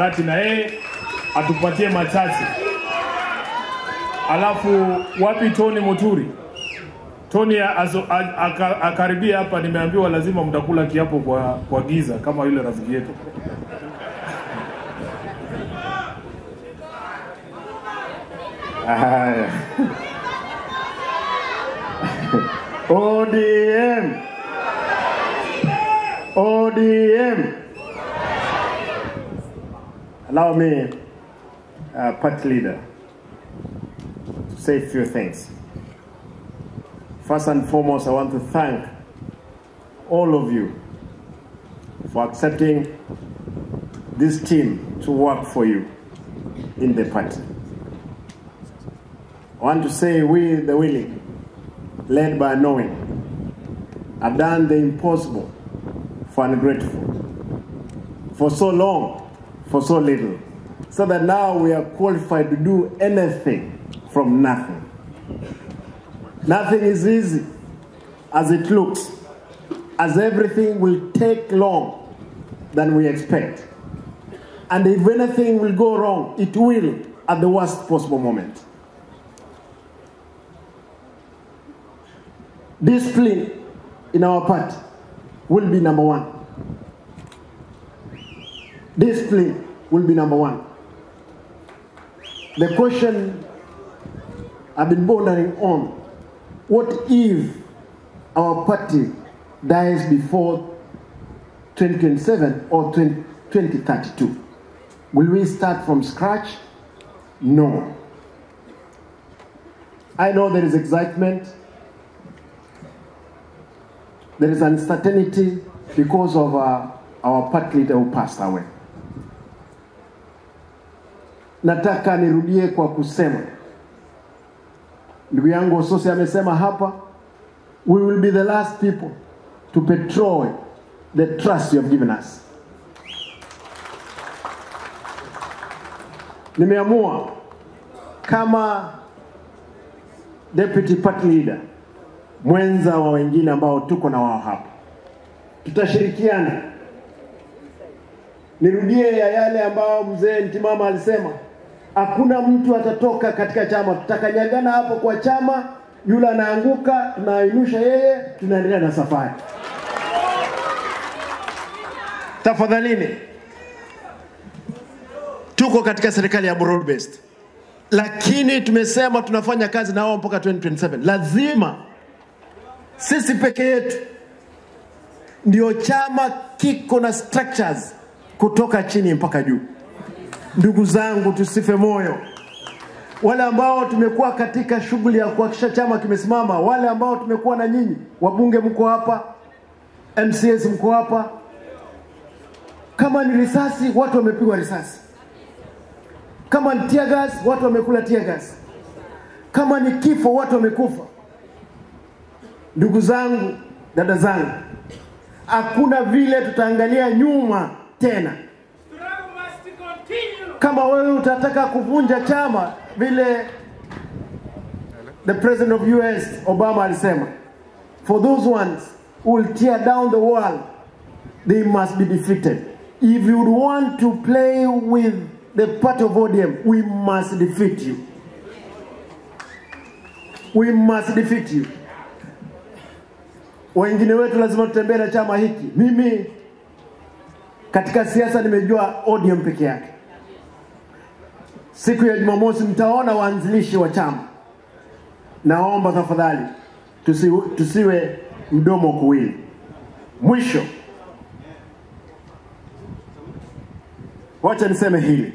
Arati na yeye atupatie machache. Alafu wapi Tony Muturi? Tony akaribia hapa, nimeambiwa lazima mtakula kiapo kwa giza kama yule rafiki yetu. Haya. ODM. ODM. Allow me, party leader, to say a few things. First and foremost, I want to thank all of you for accepting this team to work for you in the party. I want to say we, the willing, led by knowing, have done the impossible for ungrateful, for so long, for so little, so that now we are qualified to do anything from nothing. Nothing is easy as it looks, as everything will take long than we expect. And if anything will go wrong, it will at the worst possible moment. Discipline in our party will be number one. Discipline will be number one. The question I've been pondering on, what if our party dies before 2027 or 2032? Will we start from scratch? No. I know there is excitement. There is uncertainty because of our party leader who passed away. Nataka nirudie kwa kusema, ndugu yangu Osose amesema hapa, we will be the last people to betray the trust you have given us. Nimeamua kama deputy party leader, mwenza wa wengine ambao tuko na wao hapa, tutashirikiana. Nirudie ya yale ambao mzee Ntimama alisema, hakuna mtu atatoka katika chama, tutakanyagana hapo kwa chama, yule anaanguka, tunainusha yeye, tunaendelea na safari. Tafadhalini, tuko katika serikali ya broad based, lakini tumesema tunafanya kazi na wao mpaka 2027. Lazima sisi peke yetu ndio chama kiko na structures kutoka chini mpaka juu. Ndugu zangu, tusife moyo. Wale ambao tumekuwa katika shughuli ya kuhakikisha chama kimesimama, wale ambao tumekuwa na nyinyi, wabunge mko hapa, MCS mko hapa. Kama ni risasi, watu wamepigwa risasi. Kama ni tear gas, watu wamekula tear gas. Kama ni kifo, watu wamekufa. Ndugu zangu, dada zangu, hakuna vile tutaangalia nyuma tena. Kama wewe utataka kuvunja chama, vile the president of US Obama alisema, for those ones who will tear down the wall, they must be defeated. If you would want to play with the party of ODM, we must defeat you. We must defeat you. Wengine wetu lazima tutembee na chama hiki. Mimi katika siasa nimejua ODM peke yake. Siku ya Jumamosi mtaona waanzilishi wa chama. Naomba tafadhali tusiwe mdomo kuwili. Mwisho, wacha niseme hili.